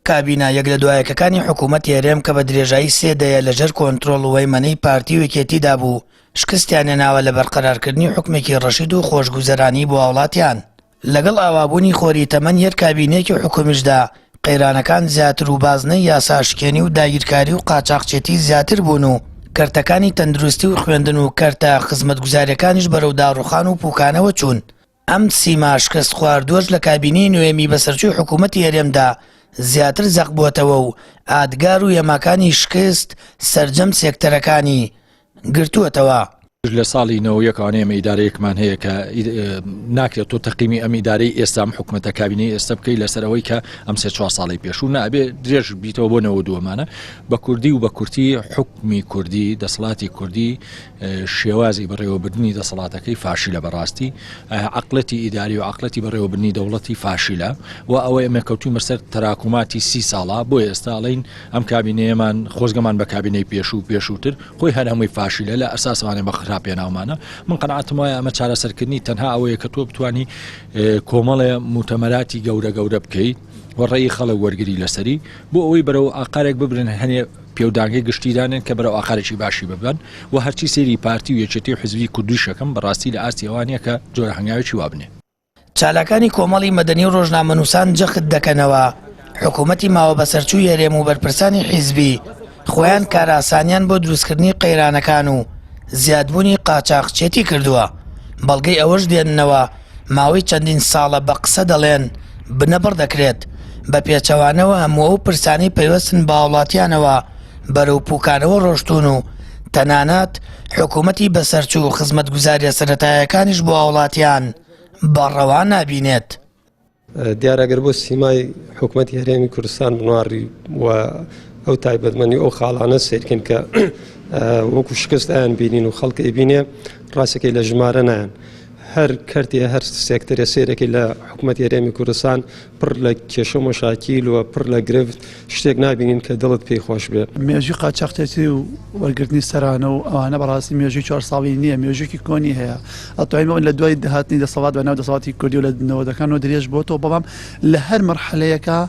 کابینە یەک لە دوایەکەکانی حکوومەتی هەرێم کە بە درێژایی سێ دەیە لەژێر کۆنترۆڵ و هەیمەنەی پارتی و یەکێتیدا بوو، شکستیان هێناوە لە بەرقەرارکردنی حوکمێکی ڕەشید و خۆشگوزەرانی بۆ هاوڵاتیان. لەگەڵ ئاوابوونی خۆری تەمەنی هەر کابینەیەکی حکومیشدا، قەیرانەکان زیاتر و بازنەی یاساشکێنی و داگیرکاری و قاچاخچێتی زیاتر بوون و کەرتەکانی تەندروستی و خوێندن و کەرتە خزمەتگوزاریەکانیش بەرەو داڕوخان و پوکانەوە چوون. ئەم سیما شکستخواردووەش لە کابینەی نۆیەمی بەسەرچووی حکوومەتی هەرێمدا زیاتر زەق بووەتەوە و ئادگار و هێماکانی شکست سەرجەم سێکتەرەکانی گرتووەتەوە. لە ساڵی 91 ەوە ئێمە ئیدارەیەکمان هەیە کە ناکرێت تۆ تەقیمی ئەم ئیدارەی ئێستا ئەم حکومەتە کابینەی ئێستا بکەی لەسەر ئەوەی کە ئەم سێ چوار ساڵی پێشوو نا ئەبێ درێژ بیتەوە بۆ 92 ئەمانە بە کوردی و بە کورتی حکومی کوردی دەسەڵاتی کوردی شێوازی بەڕێوەبردنی دەسەڵاتەکەی فاشیلە بەڕاستی عقلەتی ئیداری و عقلەتی بەڕێوەبردنی دەوڵەتی فاشیلە و ئەوەی ئەمە کەوتویمە سەر تەراکوماتی سی ساڵە بۆ ئێستا ئەڵین ئەم کابینەیەمان خۆزگەمان بە کابینەی پێشوو پێشووتر خۆی هەر هەمووی فاشیلە لە ئەساسوانێ بە خراپ پێناومانە من قەناعەتم وایە ئەمە چارەسەرکردنی تەنها ئەوەیە کە تۆ بتانی کۆمەڵێ موتەمەراتی گەورە گەورە بکەیت و ڕێی خەڵک وەرگری لەسەری بۆ ئەوەی بەرەو ئاقارێک ببرن هەنێ پێودانگەی گشتی دانێن کە بەرەو ئاقارێکی باشی ببەن و هەرچی سەیری پارتی و یەکێتی و حزبی کوردیش ئەکەم بەڕاستی لە ئاستی ئەوە نیە کە جۆرە هەنگاوێکی وا بنێ. چالاکانی کۆمەڵی مەدەنی و ڕۆژنامەنووسان جەخت دەکەنەوە، حکوومەتی ماوەبەسەرچووی هەرێم و بەرپرسانی حیزبی خۆیان کارئاسانیان بۆ دروستکردنی قەیرانەکان و زیادبوونی قاچاخچێتی کردووە، بەڵگەی ئەوەش دێننەوە ماوەی چەندین ساڵە بە قسە دەڵێن بنەبڕ دەکرێت، بە پێچەوانەوە هەموو ئەو پرسانەی پەیوەستن بە هاوڵاتیانەوە بەرەو پوکانەوە ڕۆشتوون و تەنانەت حکوومەتی بەسەرچوو خزمەتگوزارییە سەرەتایەکانیش بۆ هاوڵاتیان بە ڕەوا نابینێت. دیارە گەر بۆ سیمای حکومەتی هەرێمی کوردستان بنواڕی و ئەو تایبەتمەندی ئەو خاڵانە سیرکەین کە وەکو شکست ئەیان بینین و خەڵک ئەیبینێ ڕاستەکەی لە ژمارە نایەن هەر کەرتێ هەر سێکتەرێ سێرەکەی لە حکوومەت هەرێمی کوردستان پڕ لە کێشە و مەشاکیل و پڕ لە گرفت شتێک نابینین کە دڵت پێی خۆش بێ. مێژووی قاچاخچێتی و وەرگرتنی سەرانە و ئەوانە بەڕاستی مێژووی چوار ساڵی نییە، مێژوویەکی کۆنی هەیە. ئەتوانین بڵێین لە دوای هاتنی دەسەڵات بە ناو دەسەڵاتی کوردی و لە نەوەدەکانەوە درێژ بۆتەوە، بەڵام لە هەر مەرحەلەیەکا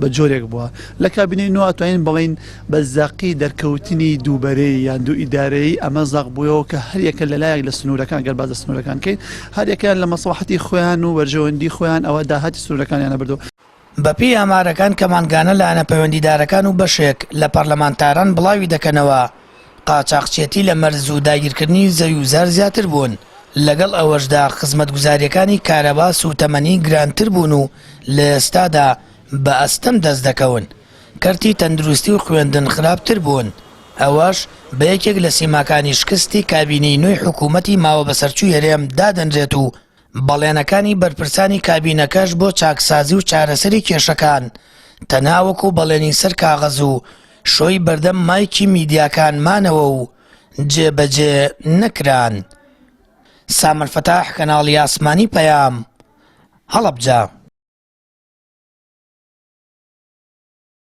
بە جۆرێک بووە. لە کابینەی نۆ ئەتوانین بڵێین بە زەقی دەرکەوتنی دووبەرەیی یان دوو ئیدارەیی ئەمە زەق بوویەوە کە هەریەکە لە لایەک لە سنوورەکان گەر باس لە سنوورەکان کەین هەریەکەیان لە مەسڵەحەتی خۆیان و بەرژەوەندی خۆیان ئەوە داهاتی سنوورەکانیانە بردووە. بەپێی ئامارەکان کە مانگانە لایەنە پەیوەندیدارەکان و بەشێک لە پەرلەمانتاران بڵاوی دەکەنەوە، قاچاخچێتی لە مەرز و داگیرکردنی زەوی و زار زیاتر بوون، لەگەڵ ئەوەشدا خزمەتگوزارییەکانی کارەبا سووتەمەنی گرانتر بوون و لە ئێستادا بە ئەستەم دەست دەکەون، کەرتی تەندروستی و خوێندن خراپتر بوون، ئەوەش بە یەکێک لە سیماکانی شکستی کابینەی نوێی حکوومەتی ماوەبەسەرچووی هەرێم دادەنرێت و بەڵێنەکانی بەرپرسانی کابینەکەش بۆ چاکسازی و چارەسەری کێشەکان تەنها وەکو بەڵێنی سەر کاغەز و شۆی بەردەم مایکی میدیاکان مانەوە و جێبەجێ نەکران. سامر فەتاح، کەناڵی ئاسمانی پەیام، هەڵەبجە.